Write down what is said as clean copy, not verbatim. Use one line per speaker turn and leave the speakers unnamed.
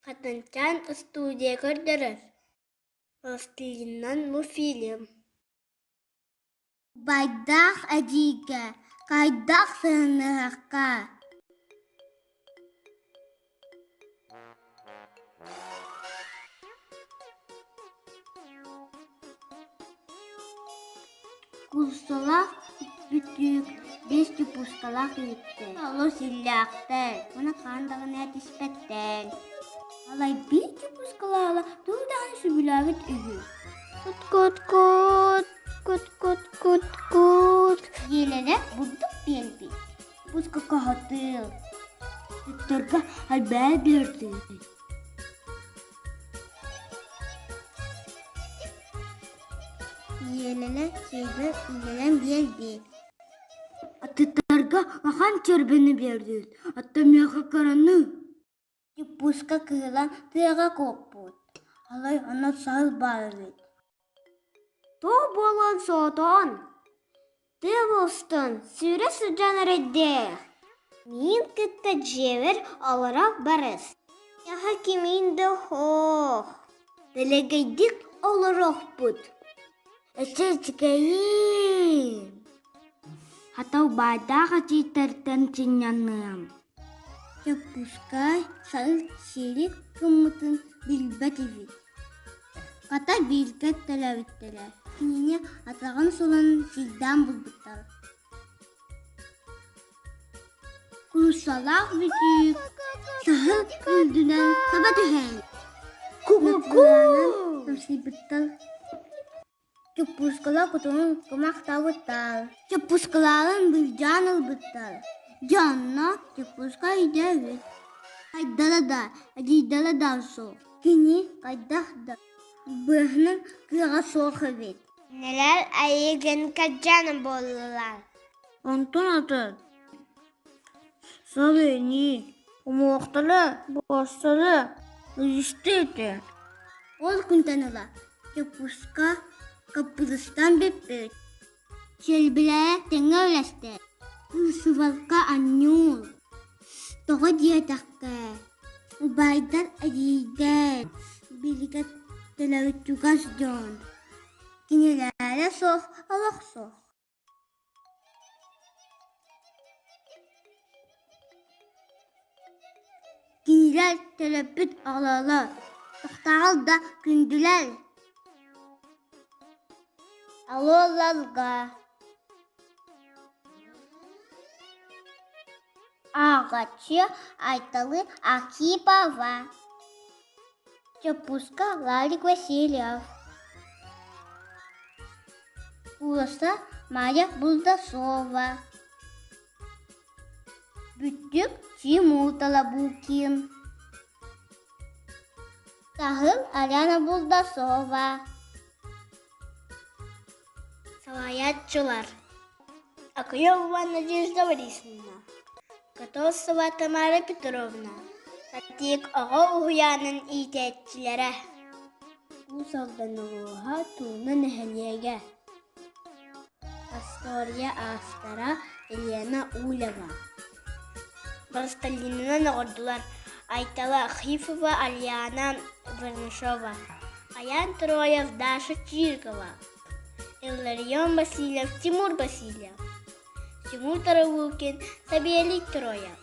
Хатынчаан студия көрдөрөр, Пластилинынан мультфильм
Убайдаах эдьиийгэ хайдах сыһыаннаһыахха? Курсалаах бүтүүк биэс чуппускалаах иһиттэр олус иллээхтэр уонна хаһан даҕаны этиспэттэр. Алай биир чуппускалааҕа тугу даҕаны сөбүлээбит үһү.
Кут-кут-кут, кут-кут-кут-кут
Дьиэлэрэ бурдук биэрбит. Пуска каһатыы. Ыттарга элбэҕи биэрдэ. Иэлэлэ сиэбэ үлэлэн биэрбит.
Атыттарга улахан чөрбөнү биэрдибит, оттон миэхэ кыраны.
Чуппуска кыылан тыаҕа куоппут, арай онно саһыл баар эбит.
Туох буолуон соотоон, тыа устун сүүрэ сылдьан эрэйдээх. Миин кытта дьиэбэр олоро барыс. Миэхэ кимиин да суох, дэлэгэйдик олоруохпут.
Өссө үчүгэйиин.
Хата убайдаах эдьиийдэртэн сынньаныам.
Чоппуска саһыл сири гыммытын билбэт эбит. Хата бииргэ төлөөбүттэрэ, кинини атаҕын сулан сирдээн булбуттар. Куруссалаах бүтүүк саһыл үрдүнэн саба түһэн,
Ку-ку-ку!
сымсыйбыттар. Чоппуускалар кутуругун кумахтаабыттар, чоппуускаларын былдьаан ылбыттар. Дьэ онно чоппууска өйдөөбүт, хайдара да, эдьиийдэрэ да суох. Кини хайдах да быыһанар кыаҕа суох эбит.
Кинилэр эйигин кэргэн буоллулар.
Онтон атын Сарыни, уҥуохтара, буостара ыйысты этэ. Ол күнтэн ыла чоппуска хаппырыстан бүппүт, сиэлбилэрэ тэҥҥэ үлэстэ, сыбалка анньыыр. Тоҕо диэтэххэ, убайдар эдьиийдэр билигэ төлөбүт чугас дьон, кинилэрэ суох олох суох. Кинилэр төрөппүт оҕолоро тохтоҕол да күндүлэр
Алуолларга Ааҕааччы Айталы Архипова Чоппуска Ларик Васильев Кууруса Майя Бурдасова Бүттүк Тимур Талабукин Саһыл Алена Бурдасова Салайааччылар Акуева Надежда Борисовна, Готовцева Тамара Петровна, Сатиик оҕо уһуйаанын иитээччилэрэ Уус Алдан улууһа Тууна нэһилиэгэ Остуоруйа автора Елена Улева Пластилинынан оҥордулар Айтала Архипова, Альяна Барнашова, Аян Троев, Даша Чирикова, Илларион Васильев, Тимур Васильев, Тимур Тарабукин, Савелий Троев.